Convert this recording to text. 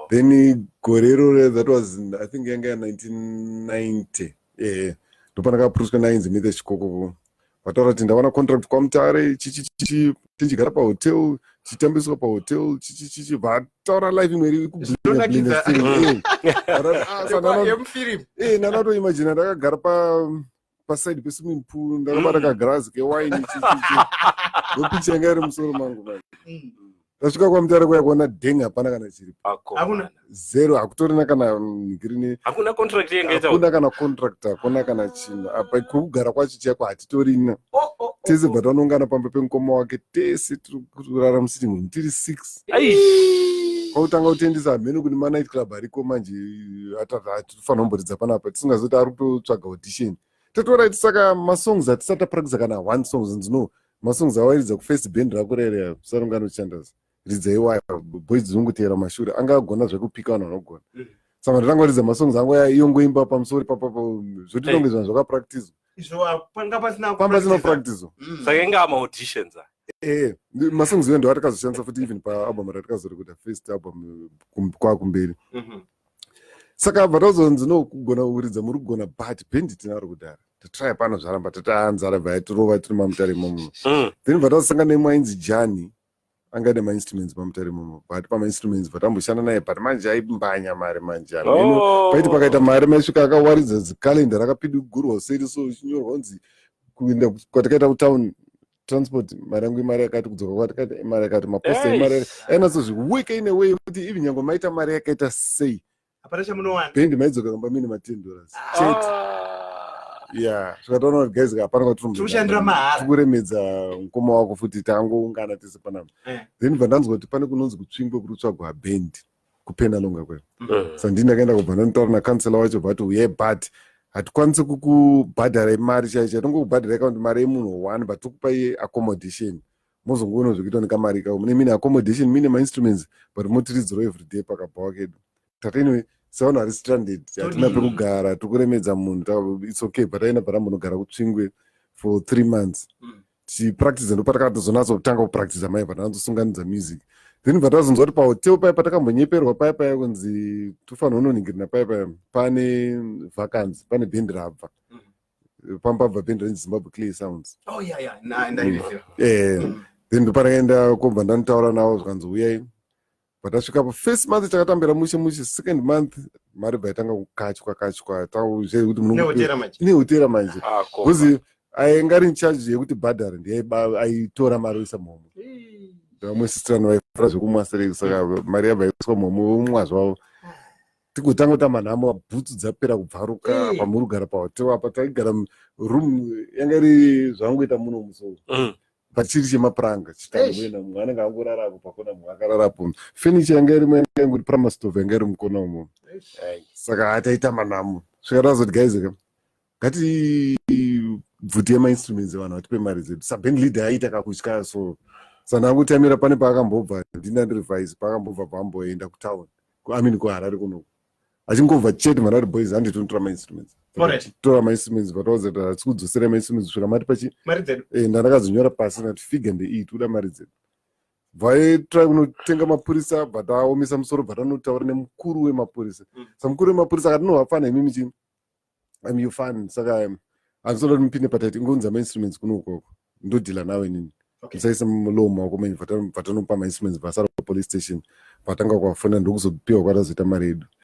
Then gore iroro, that was I think yanga ya 1990, ehe, ndopandakaapproachwa nainzi Mithe Chikoko. Vataura kuti ndawana contract kwaMutare, chichichichi, tichigara pahotel, tichitambiswa pahotel, chichichichi. Vataura life imwe iri. Zvinonakidza. Yemufirimu. Ndakatoimagina ndakagara paside peswimming pool, ndakabata kagirazi kewaini, chichichi, ndopicha yanga iri musoro mangu manje. Tasvika kwaMutare kuya, kuona dheng, hapana kana chiripo. Hakuna. Zero, hakutorina kana ngirini. Hakuna contract yengaita. Hakuna kana contract, hakuna kana chinhu. Apa kwekugara kwacho chaiko hatitorina. Oh. Tese bva tanoungana pamba pemukoma wake, tese tiri kurara musitting room tiri six. Kwakutanga kutendesa hameno kune manight club ariko manje, atifanira kumboridza panapa, tisingazoti ari kutotsvaga audition. Tatorit, saka masongs hatisati tapractisa kana one song. Zinzi no, masongs awairidza kufirst band rako rere sarungano chandas, ridzai wayo, boys dzinongoteera mashure. Anga agona zvekupika, vanhu vanogona. Saka ndatanga kuridza masongs angu aya, iyongoimba pamusoro papapo, zvoti tonge zvanhu zvakapractiswa. Izvo panga pasina. Pamba pasina practice. Saka inga maauditions aya. Masongs iwo ndo atakazoshandisa futi even paalbum ratakazorekoda, first album, kwakumberi. Saka bva tazonzi no, kugona kuridza muri kugona, but bhendi tinaro kudhara, tatry pano zvaramba, tataanzara, bva yatirova tiri maMutare imomo. Then bva tazosangana nemwe ainzi Jani, anga ane mainstruments paMutare imomo, but pamainstruments bva tamboshanda naye, but manje aimbanya mari manje hameno. Paiti pakaita mari, maisvika akawaridza zikalenda rakapidugurwa seri, so chinyorwa kunzi kuenda kwatakaita kutown, transport mari yangu imari yakati, kudzoka kwatakaita imari yakati, maposta imari ainatso in a way kuti even nyange maita mari yakaita sei, Hapana chamunowana. Bhendi maidzoka kamba mine ma10 dollars chete. Ya, zvikatoona kuti guys, hapana. Tiri kushandira mahara. Kuremedza mukoma wako futi, tangoungana tese panapa. Then bva ndanzwa kuti pane kunonzi kuTsvingwe kuri kutsvagwa bhendi, kuPenalonga kweyo. Saka ndini ndakaenda kubva ndanotaura nakansela wacho, bva kuti uye, but hatikwanisi kukubhadharai mari chaicho, chatingokubhadharai kakuti mari yemunhu one, but tokupai accommodation, mozongoona zvekuita nekamari kako. Mune mine accommodation, mine mainstruments, but motiridzirwa everyday pakabhawa kedu. Tati anyway, sevanhu vari stranded, hatina pekugara, tikuremedza munhu, it's okay. But aina bva kuTsvingwe for 3 months tichipractice, ndo patakatozonatsa kupractice mai, patanatsosunganidza music. Then bva tazonzwa kuti pahotel paya patakambonyeperwa paya paya kunzi tofanira unoningirina paya paya, pane vacancy, pane bhendi rabva. Pambabva bhendi renzi Zimbabwe Clay Sounds. Oh yeah, ndairiziva. Then ndopandakaenda kobva ndanotaura navo, zvikanzi uyai. Patasvikapo, first month takatambira mushe mushe. Second month mari bva yatanga kukachwa kachwa zvekuti Nehotera manje. Nehotera manje. Ah, ko. Because ainga ri incharge yekuti bhadhara ndiye aitora mari oisa muhomwe. Vamwe sistrani vaifara zvekumwa sereki, saka mari yabva yaiswa muhomwe, vomwa zvavo. Tigotanga kutamba nhamo, bhutsu dzapera kubvaruka. Pamuri kugara pahotel apa, taigara room yanga iri zvangoita muno musoro, pachiri chemapuranga. Chitangoenda, mumwe anenge angorarapo pakona, mumwe akararapo. Furniture yanga irimo yanga ingoti pramastove yanga iri mukona umo. Saka hataita manhamo, svika tazoti guys ka, ngatibvutei mainstruments, vanhu vatipe mari dzedu. Saband leader aita kakutya, so saka ndangotamira pane paakambobva, ndina ndiri vice, paakambobva paamboenda kutown, I mean kuHarare kunoku, achingobva chete, manati boys, handitonotora mainstruments. Tora mainstruments, vataudza kuti hatisi kudzosera mainstruments kusvika mati pachi Mari dzedu. Ndandakazonyora pasi, ndati figure ndeiyi, toda mari dzedu. Bvaitrai kunotenga mapurisa, bva taomesa musoro, bva tanotaura nemukuru wemapurisa. Sa mukuru wemapurisa akati, no, hapana, imimi chi, I'm your fan, saka handisoda kuti mupinde pataiti, ingounza mainstruments kuno ukoko, ndodhila nawe inini. Musaisa law mumaoko menyu. Bva tanopa mainstruments, bva asara police station, vatanga kuvafonera, ndokuzopiwa kwatazoita mari yedu.